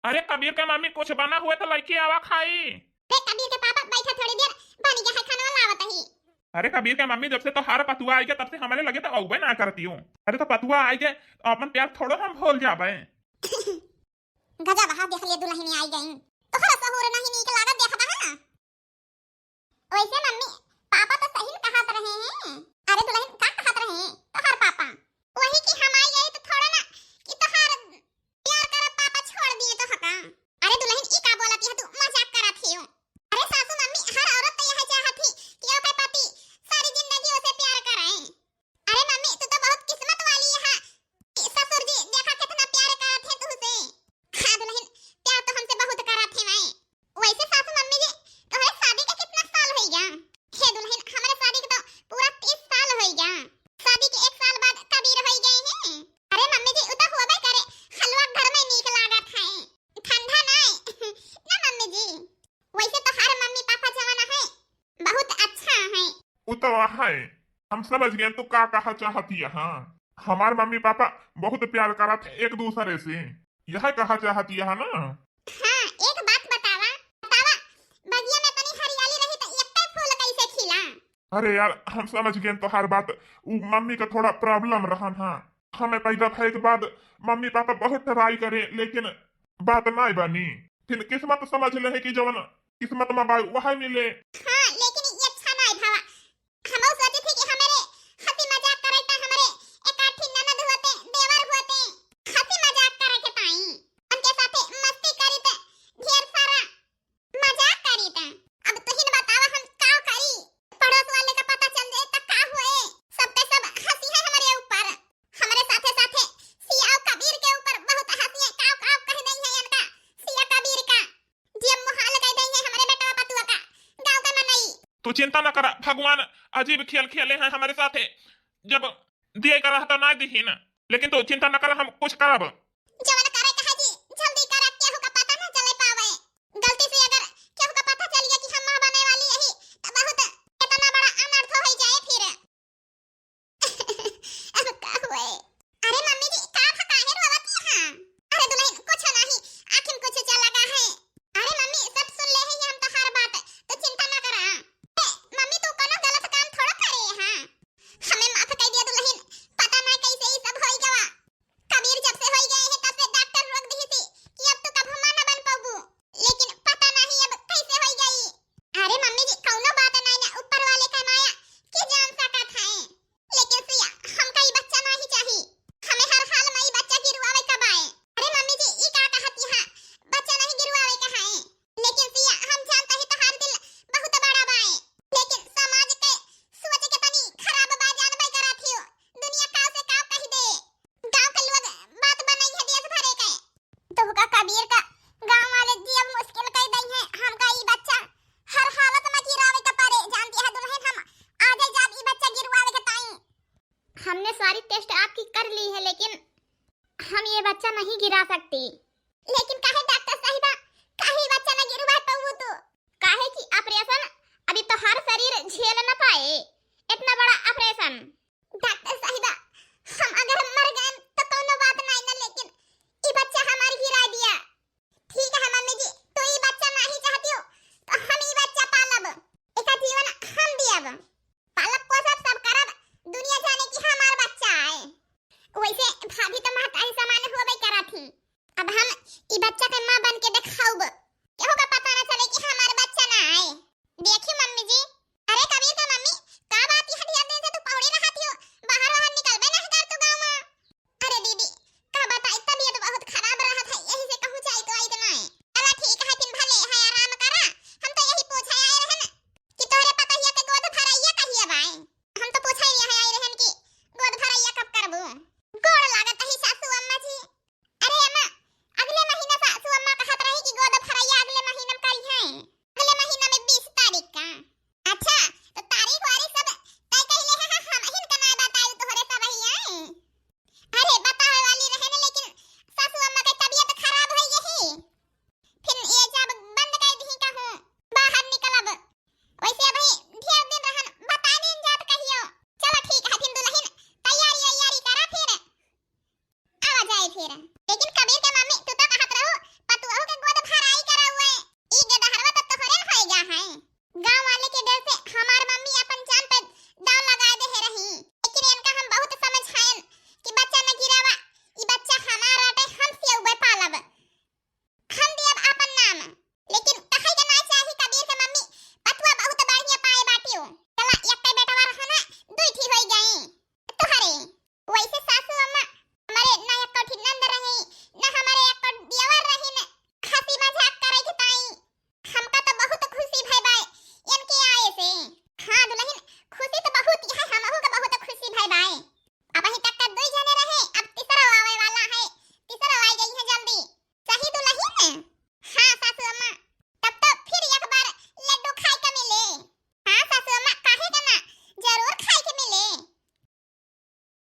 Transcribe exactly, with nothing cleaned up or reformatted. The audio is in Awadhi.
अरे कबीर के मम्मी, कुछ बना हुए तो लइके आवा खाई। अरे कबीर के पापा, बैठा थोड़ी देर, बनी गया है खाना, लावत ही। अरे कबीर के मम्मी, जब से तोहार पतुआ आई गया, तब से हमरे लगे तो अउबे ना करती हूँ। अरे तो पतुआ आई गए, अपन प्यार थोड़ो हम भूल जाबे। गजब हा, देख ले दुलहिन आई गई। तोहरा सहूर नहीं नीक लागत, देखबा हा ना। वैसे मम्मी, पापा तो सही में कहत रहे हैं। अरे दुलहिन, का कहत रहे हैं तोहार पापा? वही कि हम आई गए तो थोड़ा ना कि तोहार प्यार करब पापा छोड़ दिए तो हका। अरे दुलहिन, ई का बोलत यह तू, मजाक करत हियो। अरे सासू मम्मी, हर औरत तो यह चाहत ही कि ओकर पति सारी जिंदगी उसे प्यार करे। अरे मम्मी, तू तो बहुत किस्मत वाली है। ससुर जी, देखा कितना प्यार करत है तुझसे। हाँ दुलहिन, प्यार तो हमसे बहुत करत है माई। वैसे सासू मम्मी जी, तोहरे शादी के कितना साल होई गया? हे दुलहिन, हमारे शादी के तो पूरा तीस साल होई गया। शादी के एक साल बाद कबीर होई गए हैं। अरे मम्मी जी, उ तो होबे करे, हलवा घर में नीक लागत है, ठंडा नाय। ना मम्मी जी, वैसे तोहार मम्मी पापा जवान है, बहुत अच्छा है। उ तो है, हम समझ गए तू का कहा चाहती है। हाँ, हमार मम्मी पापा बहुत प्यार करत है एक दूसरे से, यह कहा चाहती है ना? हाँ, एक बात बतावा, बतावा, बगिया में इतनी हरियाली रही तो एक फूल कैसे खिला? अरे यार, हम समझ गए तोहार बात। उ मम्मी का थोड़ा problem रहन हा। हमें पैदा भए के बाद मम्मी पापा बहुत try करे, लेकिन बात नाय बनी। फिर किस्मत समझ ले है कि जवन किस्मत में बा, वह मिले। हाँ, लेकिन ये अच्छा नाय भवा। हमहू सोचे थी कि हमरे हंसी मजाक करे त हमरे एकाठी ननद होते, देवर होते, हंसी मजाक करे के ताई। उनके साथे मस्ती करी त ढेर सारा मजाक करी त। अब तुहिन बतावा हम का करी? पड़ोस वाले का पता चल जाए त का हुए? सब के सब हंसी है हमरे ऊपर। हमरे साथे साथे सिया और कबीर के ऊपर बहुत हंसी है। काव काव कह दई है इनका, सिया कबीर का। जियब मुहाल कह दई है हमरे बेटवा पतुआ का, गाँव का मनई। तू चिंता न करा, भगवान अजीब खेल खेले हैं हमरे साथे। जब दिए का रहता ना दिही ना, लेकिन तू चिंता न करा, हम कुछ करब। जवन करे कहे जी, जल्दी करा, केहू का पता ना चले पावे। गलती से अगर केहू का पता चल गया कि हम माँ बने वाली यही, तो बहुत इतना बड़ा अनर्थ हो जाए फिर। अब का हुए? अरे मम्मी जी, का भा काहे रोवत यहाँ? अरे दुलहिन, कुछ नहीं, आँखी में कुछ चल लगा है। अरे मम्मी, सब सुन ले है हम तोहार बात, तू चिंता ना करा। ए, मम्मी, तू कोनो गलत काम थोड़ा करे हाँ। हमें माफ कर दिया दुलहिन, पता ना कैसे ये सब होई गवा। कबीर जब से होई गए हैं तब से डॉक्टर रोक दी थी कि अब तू कभो माँ ना बन पाबू, लेकिन पता नहीं अब कैसे होई गई। अरे मम्मी जी, कौनो बात नहीं ना, ऊपर वाले का माया के जान सकत है। लेकिन सिया, हमका ई बच्चा नहीं चाही, हमें हर हाल में ई बच्चा गिरवावे का बाए। अरे मम्मी जी, ई का कहती हाँ, बच्चा नहीं गिरवावे का है। लेकिन सिया, हम जानता ही तोहार दिल बहुत बड़ा बाए, लेकिन समाज के सोच के तनी खराब बा, जानबे करत हियो। दुनिया काव से काव कह दे, गाँव के लोग बात बनई है देश भरे के। तोहका कबीर का गाँव वाले जियब मुश्किल कई दई है। हमका ई बच्चा हर हालत में गिरावे के पड़े, जानती है दुलहिन, हम आजे जाब ई बच्चा गिरवावे के ताई। हमने सारी टेस्ट आपकी कर ली है, लेकिन हम ये बच्चा नहीं गिरा सकती। लेकिन काहे डॉक्टर साहिबा, काहे बच्चा न गिरवा पाऊ तू? काहे कि ऑपरेशन अभी तोहार शरीर झेल न पाए, इतना बड़ा ऑपरेशन। डॉक्टर साहिबा, हम अगर मर गए तो कौनो बात नहीं ना, लेकिन ई बच्चा हमार गिरा दिया। ठीक है मम्मी जी, तू ई बच्चा नहीं चाहती हो तो हम ई बच्चा पालब, एका जीवन हम दियब। पालब पोसब सब करब, दुनिया जाने कि हमार बच्चा आए। वैसे भाभी तो महतारी समान होबे करा थी। अब हम ई बच्चा के माँ बन के देखाउब, केहू का पता ना चले कि हमार बच्चा ना आए। देखी मम्मी,